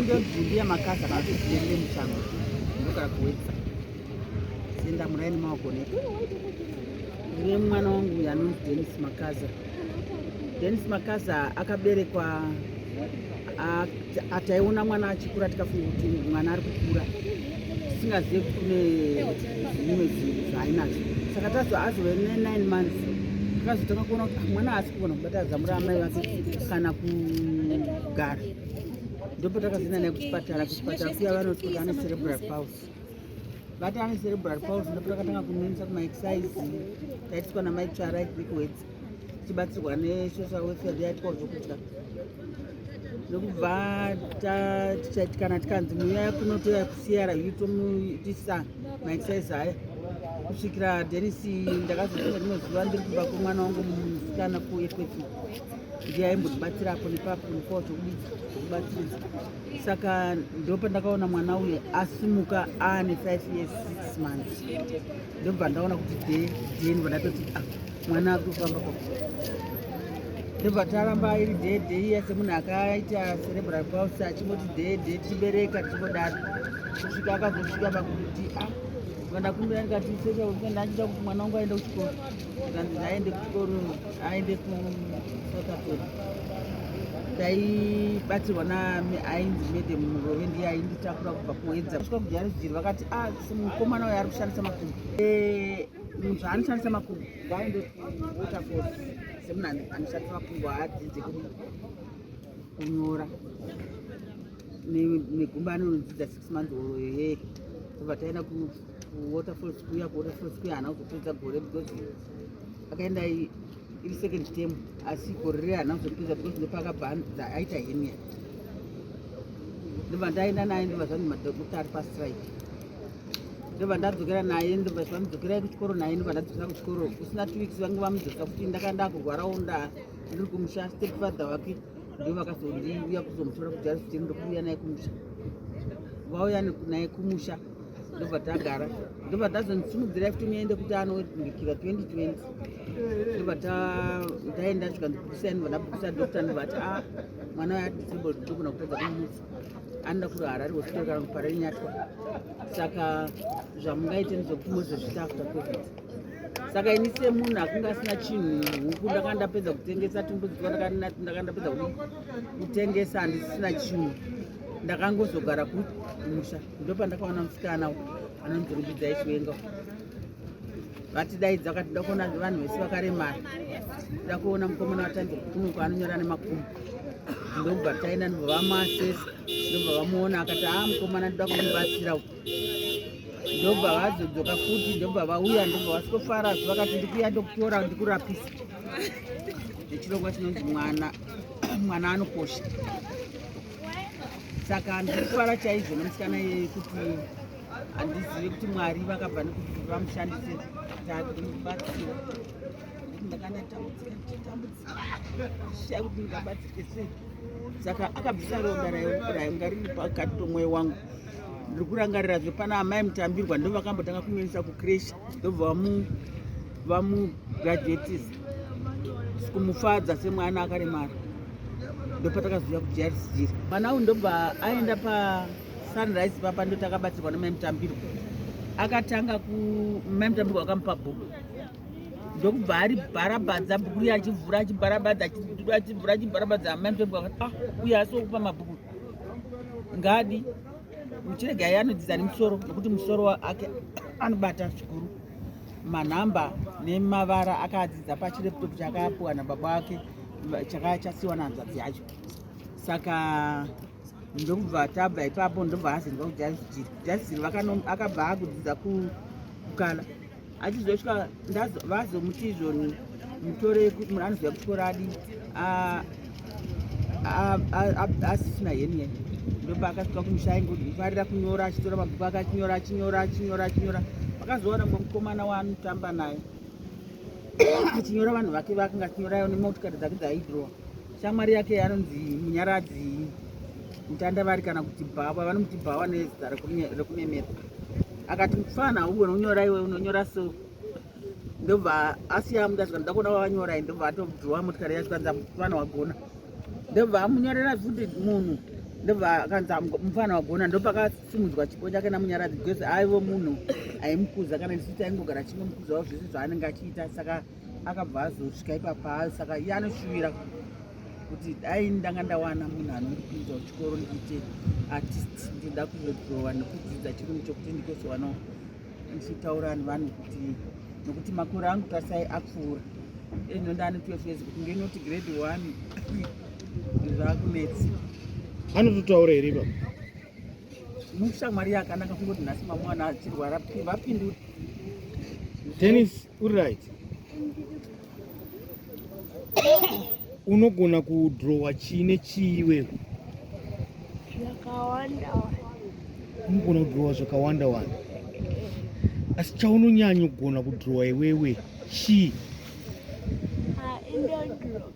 Ndonzi Mbuya Makaza kana kuti Zilele Mutsvango ndogara kuWedza senda muraini mawagoneka. Ndine mwana wangu uyu anonzi Dennis Makaza. Dennis Makaza akaberekwa ataiona mwana achikura tikafunga kuti mwana ari kukura tisingazive kuti kune zvimwe zvinhu zvaainazvo. Saka tazo azove ne9 months takazotanga kuona kuti ah, mwana haasi kugona kubata zamu raamai vake kana kugara. Ndopatakazoenda naye kuchipatara. Kuchipatara kuya vanoti kuti ane cerebral palsy. Vati ane cerebral palsy ndopatakatanga kumuendesa kumaexercise taitiswa namai Tsvara vekuwedza tichibatsirwa nesocial welfare yaitwa zvokudya ndokubva kana tikanzi muya kunotoya kuCRU tomuitisa maexercise aya kusvikira Dennis ndakazofunga rimwe zuva ndiri kumba kwemwana wangu musikana kuEquity ndiye aimbotibatsira apo nepapo nepawo zvekubatsiridza. Saka ndopandakaona mwana uyu asimuka aane 5 years 6 months ndobva ndaona kuti de de ndobva ndatoti ah, mwana akutofamba kwa ndobva taramba iri de de iya semunhu akaita cerebral palsy achingoti de de tichibereka tichingodaro kusvika akazosvika pakuti ah ndakumbira ndikati sechauenda kuti mwana wangu aende kuchikoro ndikanzi ngaende kuchikoro aende kuSouth Africa. Ndaibatsirwa naainzi Madam Murove ndiye ainditakura kubva kuWedza kusvika kuJarisjiri. Vakati ah, mukomana uyo ari kushandisa makumbo, munhu zvaanoshandisa makumbo ngaende kuWaterfalls semunhu anoshandisa makumbo haadzidze kunyora negumba anonodzidza 6 months or yeye. Tobva taenda kuWaterfalls kuya kuWaterfalls kuya haana kuzopedza gore because akaenda iri second term, asi gore riya haana kuzopedza because ndopaakabva aita hernia. Ndobva ndaenda naye, ndobva zvanzi madhokota ari pastrike. Ndobva ndadzokera naye, ndobva zvamudzokerai kuchikoro naye, ndobva ndadzokera kuchikoro kusina 2 weeks vange vamudzosa kuti ndakanga ndakurwarawo ndiri kumusha. Step father wake ndo vakazondiuya kuzomutora kuJarisjeri ndokuuya naye kumusha. Vauya naye kumusha ndobva tagara, ndobva ndazondisimudzirai kuti muende kuti anobikira 2020. Ndobva taenda zvikandibudisa, ndobva ndabudisa doctor, ndobva ati ah, mwana uyo ari disabled, ndogona kutadza kumutsa, anoda kuri Harare Hospital kana kuParirenyatwa. Saka zvamungaite ndezvekuti mozozvita after COVID. Saka ini semunhu akanga asina chinhu, huku ndakanga ndapedza kutengesa, tumbudzi ndakanga ndapedza kutengesa, handisina chinhu. Ndakangozogara kumusha, ndopandakaona musikana anonzi Rumbidzai Chiwenga. Vatidaidza vakati ndoda kuona vanhu vese vakaremara, ndoda kuona mukomana watanzi kuno anonyora nemakumbo. Ndobva taenda, ndobva vamuasesa, ndobva vamuona, akati haa, mukomana ndoda kumubatsira. Ndobva vazodzoka futi, ndobva vauya, ndobva vasikofarazve, vakati ndikuya ndokutora ndikurapisa nechirongwa chinonzi mwana mwana anokosha. Saka ndiri kufara chaizvo nemusikana iyeye kuti handizive kuti Mwari vakabva nekuti vamushandise takubatsira. Ndakandatambudzika ndichitambudzika shaya kuti ndingabatsirike sei. Saka akabvisa ronda rainga riri pakati pemwoyo wangu. Ndiri kurangarirazve pana amai Mutambirwa, ndo vakambotanga kumuendesa kucreche, ndobva vamugraduatisa kumufadza semwana akaremara. Ndopatakazoya kuJarisjiri mwana uyu ndobva aenda paSunrise papa, ndo takabatsirwa namai Mutambirwa. Akatanga ku mai Mutambirwa akamupa bhuku, ndokubva ari bharabhadza bhuku riya, achivhura, achibharabhadza, achivhura, achibharabhadza. Mai Mutambirwa akati ah, uyu asi wokupa mabhuku ngadi muchiregai anodzidza nemusoro, nokuti musoro ake anobata zvikuru manhamba nemavara. Akaadzidza pachilaptop chakapiwa nababa wake chakachasiwa nahanzvadzi yacho. Saka ndokubva tabva ipapo, ndobva azendwa kuJarisjiri. Jarisjiri akabva akudzidza kukala. Achizosvika vazomuti izvoni mutore munhu anoziva kuchikoro adi asisina hernia. Ndopa akasvika kumusha, aingofarira kunyora, achitora mabhuku ake achinyora, achinyora, achinyora, achinyora. Vakazoona mumwe mukomana waanotamba naye achinyora vanhu vake vaakanga achinyorayo nemotikari dzake dzaaidhirowa. Shamwari yake anonzi Munyaradzi Mutandavari kana kuti Bhawa, vanomuti Bhawa nezita rekumemera. Akati mufana haugona kunyora iwe, unonyora so. Ndobva asiya amuda zvika ndoda kuona wavanyorai. Ndobva atodhirowa motikari yacho, kanzi mufana wagona. Ndobva amunyorera futi munhu. Ndobva akanzi mufana wagona, ndopakasimudzwa chipo chake naMunyaradzi because aivo munhu aimukuza, kana isu taingogara chingomukuzawo zvese zvaanenge achiita. Saka akabva azosvika ipapa. Saka iye anoshuvira kuti dai ndanga ndawana munhu anondipinza kuchikoro ndiite artist, ndinoda kuzodhirowa nekudzidza chirungu chokuti ndikosowanawo ndichitaura nevanhu kuti nokuti makore angu tasai apfuura ino ndane 12 years kuti ndinoti grade 1 zvakunetsi. Anototaura here baba? Mushamwari yakanaka kungoti nhasi mamuwana achirwara vapindura. Dennis, uri right? Unogona kudrowa chii nechii iwewe? Zvakawanda. Unogona kudrowa zvakawanda wanda, asi chaunonyanyogona kudrowa iwewe chii? Indodro.